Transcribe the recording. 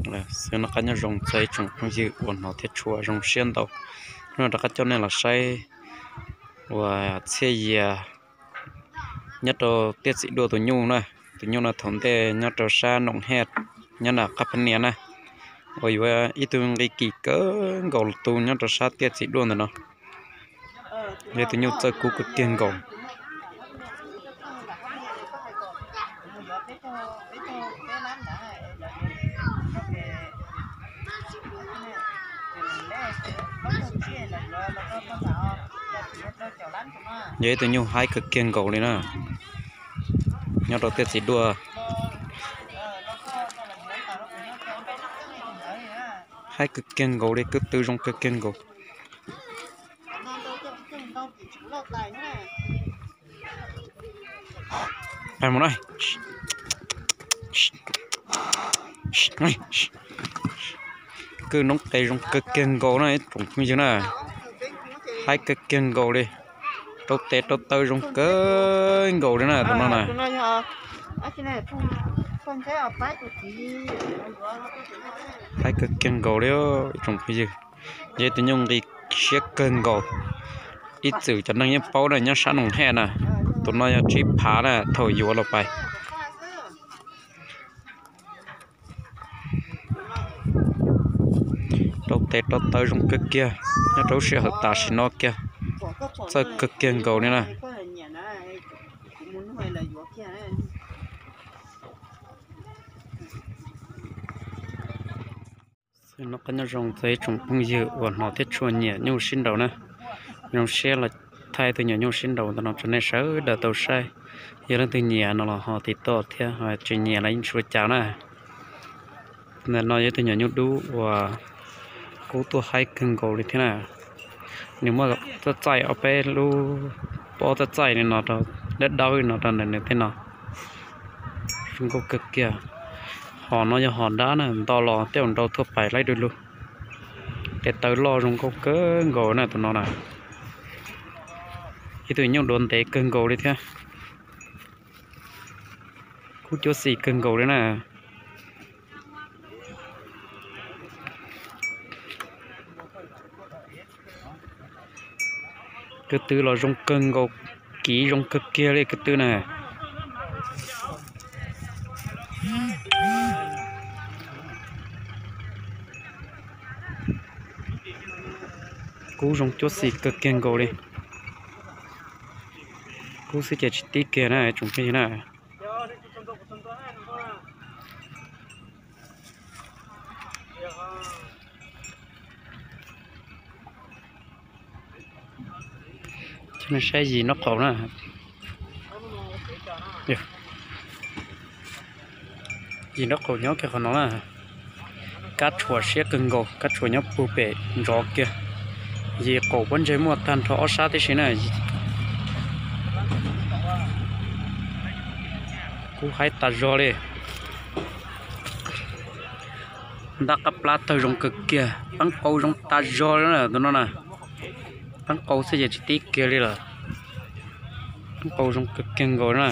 Xwb noj qab nyob zoo txog ib tsoom phooj ywg uas hnov thiab tshua zoo siab ntau. Hnub no rov qab coj nej los saib uas txhiaj yias nyob rau tiaj txiv duaj tus nyuj na. Tus nyuj no thaum ntej nyob rau sab Noom Hej, nyob nram qab Phab Nias na, uas yuav ib tug nqi kim kawg nkaus tu nyob rau sab tiaj txiv duaj ntawm no. Yog tus nyuj txawj kub kawg kiag nkaus. Yog ib tug nyuj haib kawg kiag nkaus li na. Nyob rau tiaj txiv duaj, haib kawg kiag nkaus li, kwv tw zoo kawg kiag nkaus. Kwj noob qes zoo kawg kiag nkaus na ib tsoom phooj ywg na. Haib kawg kiag nkaus li. Rau tes rau taw zoo kawg nkaus li na tus no na. Haib kawg kiag nkaus li ib tsoom phooj ywg. Yog ib tug nyuj nqi siab kawg nkaus. Ib txwm cov neeg yeej paub na, nyob sab Noom Hej na. Tus no yog tsib phav na thaum yuav los pais. Rau tes rau taw zoo kawg kiag, nyob rau lub sij hawm tam sim no kiag, txawj kawg kiag nkaus li na. Xwb noj qab nyob zoo txog ib tsoom phooj ywg uas hnov thiab tshua nyiam nyuj sib nraus na. Zoo siab los thaij tus nyuam nyuj sib nraus ntawm no rau nej sawv daws tau saib. Yog leej twg nyiam no los ho tiv toj thiab, tsis nyiam los yeej tsis ua cas na. Ntawm no yog tus nyuam nyuj dub uas kub tuaj haib kawg nkaus li thiab na. Nws muaj txaj txaij ob peb lub, pob txaj txaij li no rau, dawb dawb li no rau ntawm nws tej no. Zoo nkauj kawg kiag. Hom no yog hom dab na, nto los tej zaum nrau thuaj pais laib du lug. Tes taw loj zoo nkauj kawg nkaus na tus no na. Ib tug nyuj duav ntev kawg nkaus li thiab. Kub cuab xim kawg nkaus li na. Kwv tw los zoo kawg nkaus, kiv zoo kawg kiag li kwv tw na. Kub zoo cuab xim kawg kiag nkaus li. Kub xwb ces tsis tib kiag na tsoom phooj ywg na. Saib yim nraub qaum na. Yim nraub qaum nyob kiag qhov no na. Kab tshuam siab kawg nkaus, kab tshuam nyob puag pem ntsov kiag. Yim qaum pob ntseg muaj tag nrho ob sab tib si na. Kub haib tas zog li. Ntab qab plab tawg zoo kawg kiag, peeb qau zoo tas zog li na tus no na. Peeb qau xwb ces tsis tib kiag li lawm. Peeb qau zoo kawg kiag nkaus na.